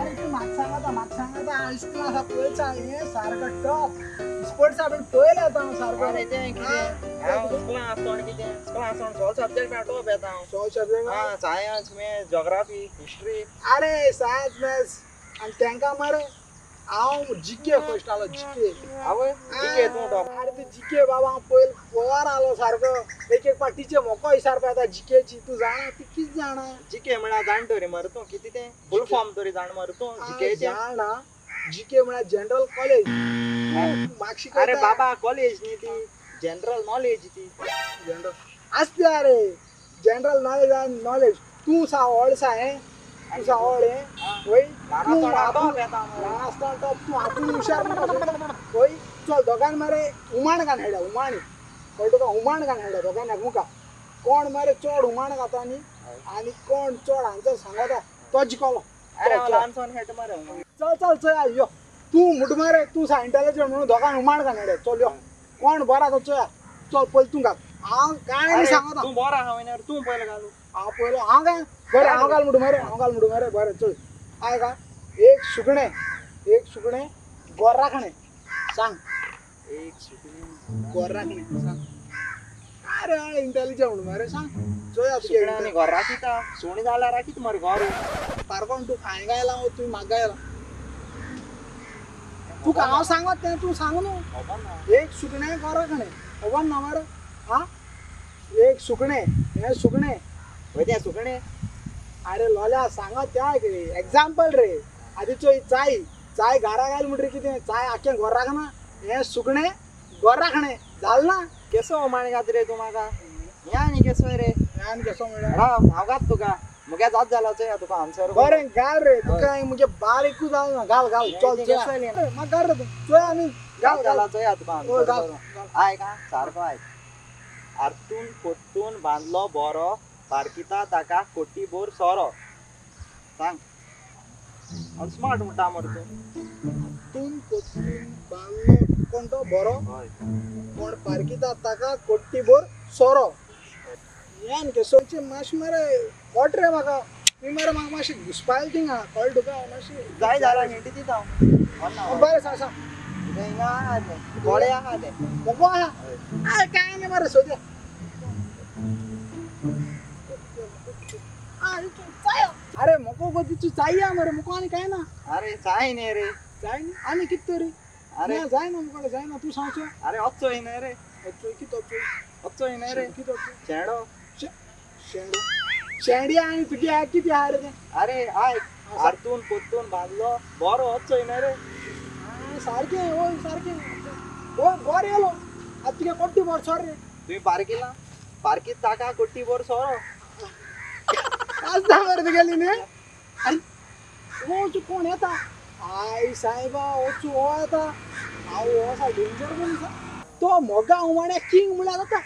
अरे तू म्हाका सांगता म्हाका सांगता इस्कुलान आसा पयलचा हें सारको टॉप स्पोर्ट्सा बीन पयलें येता हांव सारको. अरे तें कितें हांव स्कुलान आसतना कितें स्कुलान आसतना सगळे सब्जेक्ट मेळटा टॉप येता हांव. सगळे सब्जेक्ट आं सायन्स मॅथ्स जोग्राफी हिस्ट्री. अरे सायन्स मॅथ्स आनी तेंकां मरे हांव जीके फर्स्ट आलो जीके. आवय जीके तूं टॉप. अरे तूं जीके बाबा हांव पयलो पयर आलो सारको. एक एक पाट टिचर म्हाका विचारपा येता जीकेची. तूं जाणा ती कितें जाणा जीके म्हळ्यार जाण तरी मरे तूं कितें तें फूल फॉर्म तरी जाण मरे तूं जीकेचें. जाणा जीके म्हळ्यार जनरल कॉलेज. म्हाका शिकयता. अरे बाबा कॉलेज न्ही ती जनरल नॉलेज ती. जनरल आसता रे जनरल नॉलेज आनी नॉलेज. तूं सा व्हड सा हें तूं सा व्हड हें वय ल्हान आसतना टॉप येता ल्हान आसतना टॉप तूं आपूण हुशार वय. चल दोगान मरे उमाण घाल खेळया उमाणी कळ्ळें तुका उमाण घाल खेळया दोगान एकमुका. कोण मरे चड उमाण घाता न्ही आनी कोण चड आन्सर सांगता तो जिखलो. अरे हांव ल्हानसावन खेळटा मरे. चल चल चोया यो तूं म्हणटा मरे तूं सा इंटेलिजंट म्हणून दोगान उमाण घाल खेळया. चल यो कोण बरो आसा चोया. चल पयलीं तूं घाल. हांव कांय न्ही सांगता. तूं बरो आहा वयल्यार तूं पयलें घालू. हांव पयलो हांव काय बरें हांव घाल म्हणटा मरे हांव घाल म्हणटा मरे. बरें चल आयक आं. एक सुकणें एक सुकणें गोर्राखणें सांग. एक सुकणें गोर्राखणें सांग. अरे इंटेलिजंट म्हणून मरे सांग चोया. सुकणें आनी गोर राखिता सुणें जाल्यार राखीत मरे गोर. सारको तूं हांवें गायला तुवें म्हाका गायला. तुका हांव सांगत तें तूं सांग न्हू. एक सुकणें गोर्राखणें खबर ना मरे. आं एक सुकणें हें सुकणें वय तें सुकणें. अरे लोल्या सांगत त्या एग्जाम्पल रे. आदी चोय चाय चाय घरा घाल म्हणटरी कितें चाय आख्खें गोर राखना हें सुकणें गोर राखणें जालें ना. केसो उमाण घात रे तूं म्हाका हें आनी केसो रे. हें आनी केसो म्हणल्यार राव हांव घात तुका मुगे जात जाला चोया तुका आन्सर. बरें घाल रे तुका मुगे बारीकूच जाल ना. घाल घाल चल चोया म्हाका घाल रे तूं चोया आनी घाल जाला चोया तुका आन्सर. घाल आयक आं सारको आयक. आरतून कोत्तून बांदलो बोरो पारकिता ताका कोटी बोर सोरो. सांग स्मार्ट म्हणटा मरे तूं. आरतून कोत्तून बांदलो कोण तो बोरो कोण पारकिता ताका कोटी बोर सोरो. हें केसोचे मातशें मरे कोट रे म्हाका ती मरे म्हाका मातशें घुसपायल थिंगा कळ्ळें तुका मातशें जाय जाला हिंटी दिता हांव. बरें सांग सांग. हिंगा आहा तें गोळे आहा तें मोको आहा. अरे कांय न्ही मरे सोद्या. अरे मोको गो तिचू चाय मरे मोको आनी कांय ना. अरे चाय न्ही रे. जाय न्ही आनी कितें तरी. अरे जायना मुखार जायना तूं सांगचो. अरे अच्चो येना रे. अच्चो कितें अच्चो अच्चो येना रे. कितें अच्चो शेंडो शेंडो शेंडी आनी तुगे कितें आहा रे तें. अरे आयक आरतून कोत्तून बांदलो बरो अच्चो येना रे. सारकें हय सारकें हय बरें येयलो. आतां तुगे कोट्टी बोर सोर रे. तुवें पारकिला पारकीत ताका कोट्टी बोर सोरो. आसता मरे तुगेली न्ही. आरे वचू कोण येता I सायबा वचू हो येता. हांव हो सा डेंजर मनीस तो मोगा उमाण्या किंग म्हणल्यार जाता.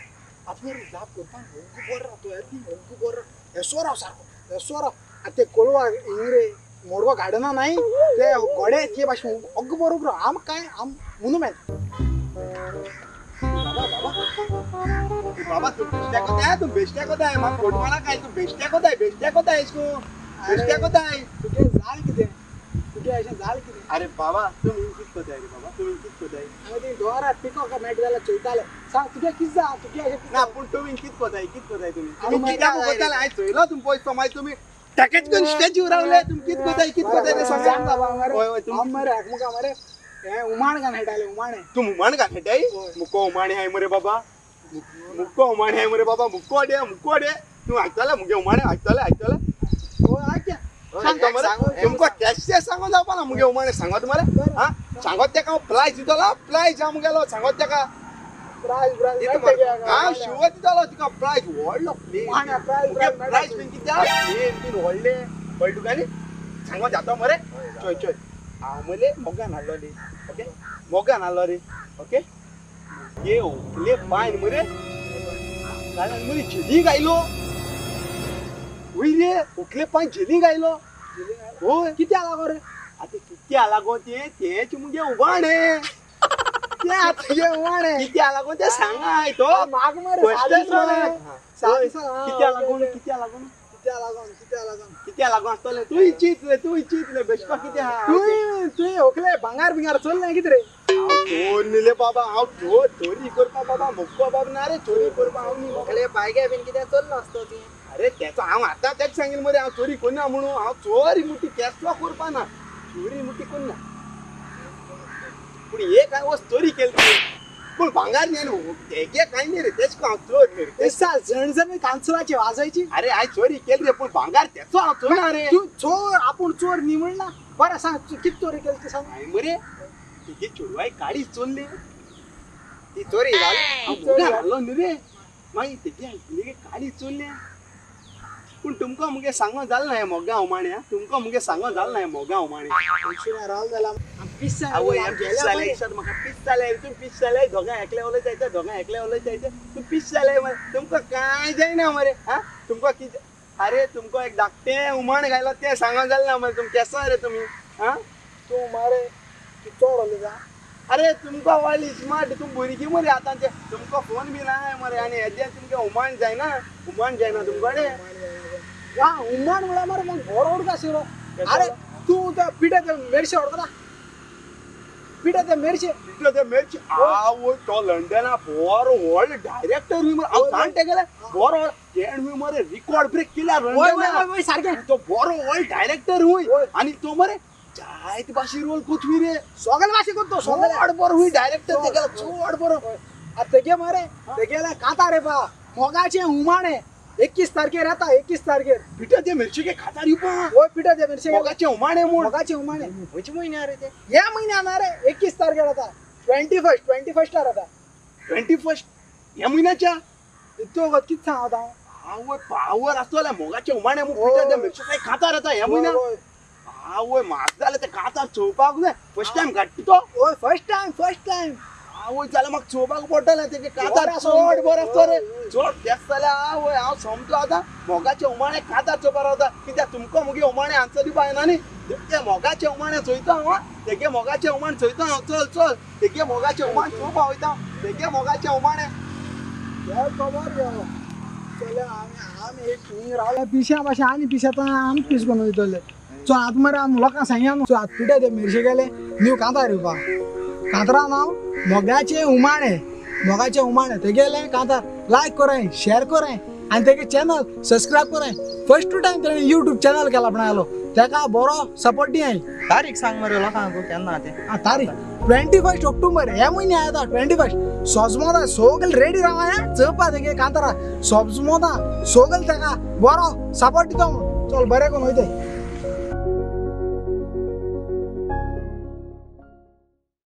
आतां मरे जाप करपाक ओग्गू बरो राव तो येता न्ही ओग्गू बरो राव येसो राव सारको येसो राव. आतां ते कोलवा हिंग रे मोडगो गार्डना न्हय ते घोडे ते भाशेन ओग्गू बरो राव. आम कांय आम मुनू मेळ. बाबा बाबा बाबा तू बेश्ट्या कोताय तू बेश्ट्या कोताय म्हाका कोटमाळा काय तू बेश्ट्या कोताय बेश्ट्या कोताय इसको बेश्ट्या कोताय. तुगे जाल कितें तुगे अशें जाल कितें. अरे बाबा तुमी कित कोताय रे बाबा तुमी कित कोताय. हांवें ती डोरा पिकॉक मेळटा जाल्यार चोयताले. सांग तुगे कित जा तुगे अशें ना पूण तुमी कित कोताय कित कोताय तुमी तुमी कित्याक कोताले. हांवें चोयलो तुमी पयस तो मागीर तुमी टॅकेज करून स्टॅच्यू रावले. तुमी कित कोताय कित कोताय ते सांग. बाबा मरे हांव मरे एकमुका मरे हें उमाण घाल खेळटाले उमाणें. तूं उमाण घाल खेळटाय. मुको उमाणें हाय मरे बाबा मुको उमाणें हाय मरे बाबा मुको डे मुको डे. तूं आयकतले मुगे उमाणें आयकतले आयकतले. हय आयक सांगता मरे तुमकां कॅशे सांगोन जावपा ना मुगे उमाणें सांगत मरे. आं सांगत तेका हांव प्रायज दितलो प्रायज हांव मुगेलो सांगत तेका प्रायज प्रायज हांव शिवर दितलो तुका प्रायज व्हडलो प्रायज बीन कितें प्लेन बीन व्हडलें कळ्ळें तुका न्ही. सांगत जाता मरे. चोय चोय हांव मरे मोगान हाडलो रे. ओके मोगान हाडलो रे. ओके ये ओकले पायन मरे कारण मरे झेली गायलो वय रे. ओकले पांय झेली गायलो हय. कितें लागो रे आतां कितें लागो तें तेंच मुगे उबाणें. तें आतां तुगे उमाणें कित्या लागून तें सांगाय तो म्हाका मरे कित्या लागून कित्या लागून. कित्या लागोन कित्या लागोन कित्या लागोन आसतलें तूं चिंतलें तूं चिंतलें बेश्टो कितें आहा तूं तुवें होकले भांगार बिंगार चोरलें कितें रे हांव चोर न्ही बाबा हांव चोर चोरी करपा बाबा मुक्को बाब ना रे चोरी करपा हांव न्ही होकले पायगे बीन कितें चोरलो आसतो ती अरे तेचो हांव आतां तेच सांगील मरे हांव चोरी करना म्हणून हांव चोरी मुठी केसलो करपा ना चोरी मुठी करना पूण एक हांवें वस्त चोरी केली पूण भांगार न्ही तेगे कांय न्ही रे तेच हांव चोर न्ही रे जण कांसुलाची वाजयची अरे हांवें चोरी केली रे पूण भांगार तेचो हांव चोर ना रे तूं चोर आपूण चोर न्ही म्हणला बरें सांग कितें चोरी केली ती सांग हांवें मरे तेगे चेडवाय काडी चोरली ती चोरी जाली हांव मोगान हाडलो न्ही रे मागीर तेगे काडी चोरली पूण तुमकां मुगे सांगो जालें ना हें मोगा उमाणे तुमकां मुगे सांगो जालें ना हें मोगा उमाणे म्हाका पीस जालें तूं पीस जालें दोगां एकले उलयता दोगां एकले उलयता तूं पीस जालें मरे तुमकां कांय जायना मरे आं तुमकां कितें अरे तुमकां एक धाकटें उमाण घायलो तें सांगो जालें ना मरे तुमी केसो रे तुमी आं तूं मरे तूं चोड उलयता अरे तुमकां व्हडली स्मार्ट तूं भुरगीं मरे आतांचे तुमकां फोन बी ना मरे आनी हेजे तुमकां उमाण जायना उमाण जायना तुमकडे वा उमाण म्हळ्यार मरे मग बरो उडका शिरो अरे तूं त्या पिठे ते मेरशे उडकता पिठे ते मेरशे पिठे ते मेरशे आवय तो लंडना बरो व्हडलो डायरेक्टर मरे हांव जाण तेगेले बरो तेणें मरे रिकॉर्ड ब्रेक केला लंडना सारकें तो बरो व्हडलो डायरेक्टर हुय आनी तो मरे जायते भाशे रोल कोथवी रे सगळे भाशे करतो चड बरो हुय डायरेक्टर तेगेलो चड बरो तेगे मरे तेगेले कांता रे बा मोगाचे उमाणे 21 तारखेर येता 21 तारखेर पिठा ते मिरचे खातार येवपा हय पिठा ते मिरचे मोगाचे उमाणे म्हूण मोगाचे उमाणे खंयच्या म्हयन्या रे ते ह्या म्हयन्या ना रे 21 तारखेर येता 21 येता 21 ह्या म्हयन्याच्या इतको वगत कितें सांगता हांव आवय पावर आसतले मोगाचे उमाणे म्हूण पिठा ते मिरचे खातार येता ह्या म्हयन्या आवय म्हाका जाल्यार ते कांतार चोवपाक जाय फर्स्ट टायम घाट्टा तो हय फर्स्ट टायम फर्स्ट टायम आवय जाल्यार म्हाका चोवपाक पडटलें तेगे कांतार चड बरो आसतो रे चड तेच जाल्यार आवय हांव सोमतो आतां मोगाचे उमाणे कांतार चोवपाक रावता कित्याक तुमकां मुगे उमाणे आन्सर दिवपा येना न्ही ते मोगाचे उमाणे चोयता हांव तेगे मोगाचे उमाण चोयता हांव चल चल तेगे मोगाचे उमाण चोवपा वयता तेगे मोगाचे उमाणे खबर चल आमी एक रावल्या पिश्या भाशेन आनी पिश्या आमी पीस करून वयतले चो आतां मरे आमी लोकांक सांगया न्हू आतां पिठे ते मिरशे गेले न्यू कांतार येवपा कांतारा नांव मोगाचे उमाणे मोगाचे उमाणे तेगेले कांतार लायक कराय शेअर कराय आनी तेगे चॅनल सबस्क्रायब कराय फर्स्ट टायम तेणें यूट्यूब चॅनल केला आपणालो तेका बरो सपोर्ट दियाय तारीख सांग मरे लोकांक केन्ना तें आं तारीख 21 ऑक्टोबर ह्या म्हयन्या येता 21 सोजमोदा सगळे रेडी रावाय चोवपा तेगे कांतारा सोजमोदा सगळे तेका बरो सपोर्ट दिता म्हूण चल बरें करून वयताय.